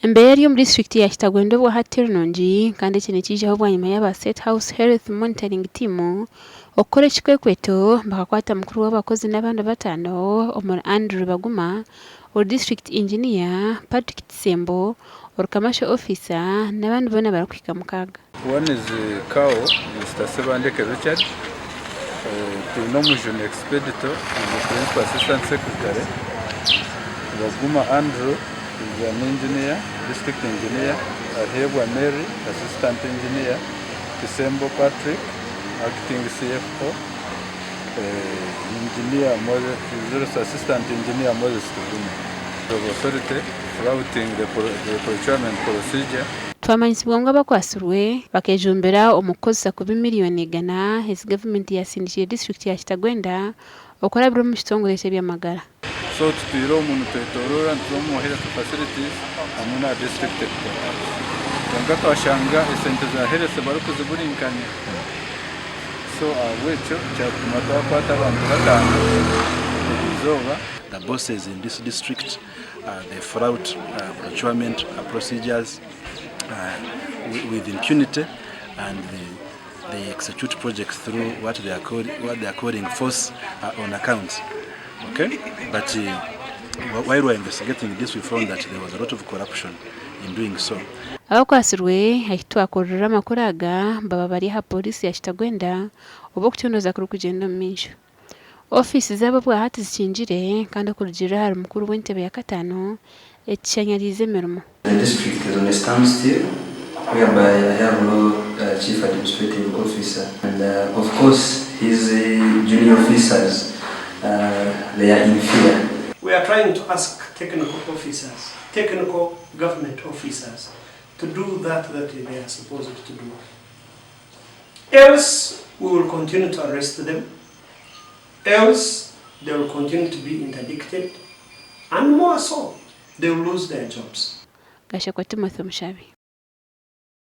Embeera eri omu disiturikiti ya Kitagwenda obwahati teri nungi kandi eki nikiijaho bwanyima y'aba State House Health Monitoring Team okukora ekikwekweto bakakwata mukuru w'abakozi n'abandi bataano omuri Andrew Baguma, ori disiturikiti Engineer, Patrick Kisembo, ori Commercial Officer n'abandi boona barikuhika mukaaga. One is CAO, Mister Ssebandeke Richard, twine Omujuni Expedito is the Principal Assistant Secretary, Baguma Andrew is an Engineer, District Engineer, Aheebwa Mary, Assistant Engineer, Kisembo Patrick, Acting CFO, Engineer Moses, is also Assistant Engineer Moses Tugume. Of Authority flouting the procurement procedure. Twamanyisibwa ngu abakwatsirwe bakejumbira omu kukozesa kubi miriyoni igana ezi gavumenti yasindikiire disiturikiti ya Kitagwenda okurabira omu kitongore ky'eby'amagara. So tutwire omu nitwetoroora nituza omu health facilities hamwe na district headquarters kwonka twashanga esente za health barikuziburinkanya so ahabw'ekyo kyatuma twakwata abantu bataano erizooba. The bosses in this district they flout procurement procedures with impunity and they execute projects through what they are, call, what they are calling force on accounts. Okay? But while we were investigating this, we found that there was a lot of corruption in doing so. Abakwatsirwe ahi twakorera amakuru aga baba bari aha pooriisi ya Kitagwenda obu okucondooza kurikugyenda omu maisho. Ofiisi zaabo obwahati zikingire kandi okurugiirira ahari mukuru w'entebe ya kataano ekishanyariize emirimo. The district is on a standstill whereby I have no chief administrative officer and of course his junior officers they are in fear. We are trying to ask technical officers, technical government officers to do that that they are supposed to do. Else we will continue to arrest them, else they will continue to be interdicted and more so they will lose their jobs. Gashakwa Timothy Omushabi.